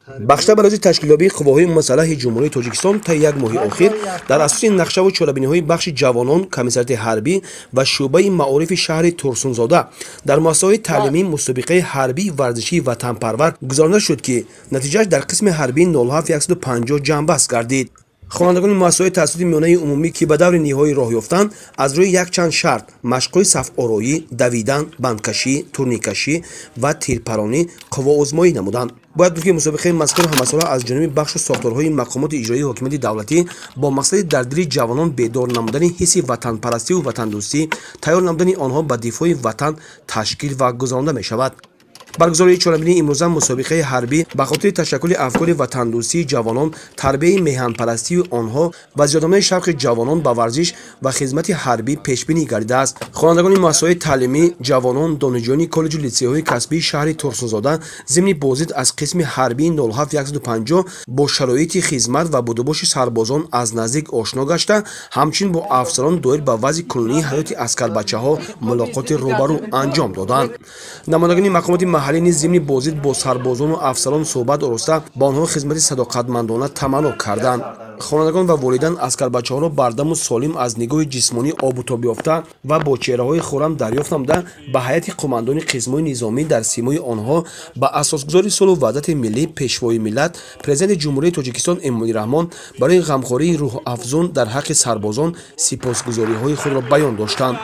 Бахшида ба рӯзи ташкилёбии Қувваҳои мусаллаҳи Ҷумҳурии Тоҷикистон, таи як моҳи охир дар асоси нақшаву чорабиниҳои бахши ҷавонон, комиссариати ҳарбӣ ва шӯъбаи маорифи шаҳри Турсунзода дар муассисаҳои таълимӣ мусобиқаи ҳарбии варзишии ватанпарвар гузаронида шуд, ки натиҷааш дар қисми ҳарбии 07150 ҷамъбаст гардид. Хонандагони муассисаҳои таҳсилоти миёнаи умумӣ, ки ба даври ниҳоӣ роҳ ёфтанд, аз рӯи якчанд шарт машқҳои сафороӣ, давидан, бандкашӣ, турниккашӣ ва тирпаронӣ қувваозмоӣ намуданд. Бояд гуфт, ки мусобиқаи мазкур ҳамасола аз ҷониби бахшу сохторҳои мақомоти иҷроии ҳокимияти давлатӣ бо мақсади дар дили ҷавонон бедор намудани ҳисси ватанпарастиву ватандӯстӣ, тайёр намудани онҳо ба дифои ватан ташкил ва гузаронда мешавад. Баргузории чорабинии имрӯза мусобиқаи ҳарбӣ ба хотири ташаккули афкори ватандӯстии ҷавонон, тарбияи меҳанпарастии онҳо ва зиёд намудани шавқи ҷавонон ба варзиш ва хизмати ҳарбӣ пешбинӣ гардидааст. Хонандагони муассисаҳои таълимӣ, ҷавонон, донишҷӯёни коллеҷу литсейҳои касбии шаҳри Турсунзода зимни боздид аз қисми ҳарбии 07150 бо шароити хизмат ва будубоши сарбозон аз наздик ошно гашта, ҳамчунин бо афсарон доир ба вазъи кунунии ҳаёти аскарбачаҳо мулоқоти рӯбарӯ анҷом доданд. Намояндагони мақомоти маҳаллӣ низ зимни боздид бо сарбозону афсарон суҳбат ороста, ба онҳо хизмати садоқатмандона таманно карданд. Хонандагон ва волидан аскарбачаҳоро бардаму солим, аз нигоҳи ҷисмонӣ обутобёфта ва бо чеҳраҳои хуррам дарёфт намуда, ба ҳайати қумандони қисмҳои низомӣ дар симои онҳо ба асосгузори сулҳу ваҳдати миллӣ, Пешвои миллат, Президенти Ҷумҳурии Тоҷикистон Эмомалӣ Раҳмон барои ғамхории рӯҳафзун дар ҳаққи сарбозон сипосгузориҳои худро баён доштанд.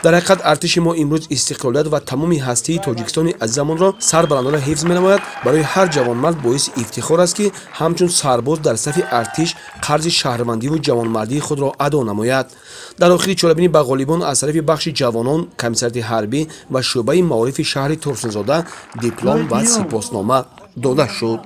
Дар ҳақиқат, артиши мо имрӯз истиқлолият ва тамоми ҳастии Тоҷикистони азизамонро сарбаландона ҳифз менамояд. Барои ҳар ҷавонмард боиси ифтихор аст, ки ҳамчун сарбоз дар сафи артиш қарзи шаҳрвандиву ҷавонмардии худро адо намояд. Дар охири чорабинӣ ба ғолибон аз тарафи бахши ҷавонон, комиссариати ҳарбӣ ва шӯъбаи маорифи шаҳри Турсунзода диплом ва сипоснома дода шуд.